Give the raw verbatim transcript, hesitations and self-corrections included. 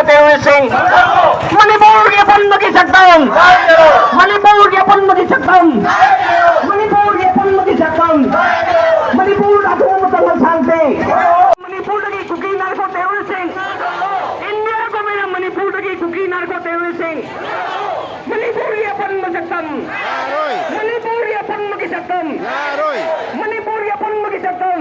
ꯇꯦꯔꯣꯔꯤꯁꯁꯤꯡ, ꯃꯅꯤꯄꯨꯔꯒꯤ ꯑꯄꯨꯟꯕꯒꯤ ꯁꯛꯇꯝ, ꯃꯅꯤꯄꯨꯔꯒꯤ ꯑꯄꯨꯟꯕꯒꯤ ꯁꯛꯇꯝ, ꯃꯅꯤꯄꯨꯔꯒꯤ ꯑꯄꯨꯟꯕꯒꯤ ꯁꯛꯇꯝ, ꯃꯅꯤꯄꯨꯔꯗ ꯑꯊꯨꯕ ꯃꯇꯝꯗ ꯁꯥꯟꯇꯤ꯫ ꯃꯅꯤꯄꯨꯔꯗꯒꯤ ꯀꯨꯀꯤ ꯅꯥꯔꯀꯣ ꯇꯦꯔꯣꯔꯤꯁꯁꯤꯡ, ꯏꯟꯗꯤꯌꯥ ꯒꯣꯔꯃꯦꯟꯅ ꯃꯅꯤꯄꯨꯔꯗꯒꯤ ꯀꯨꯀꯤ ꯅꯥꯔꯀꯣ ꯇꯦꯔꯣꯔꯤꯁꯁꯤꯡ, ꯃꯅꯤꯄꯨꯔꯒꯤ ꯑꯄꯨꯟꯕ ꯁꯛꯇꯝ, ꯃꯅꯤꯄꯨꯔꯒꯤ ꯑꯄꯨꯟꯕꯒꯤ ꯁꯛꯇꯝ, ꯃꯅꯤꯄꯨꯔꯒꯤ ꯑꯄꯨꯟꯕꯒꯤ ꯁꯛꯇꯝ꯫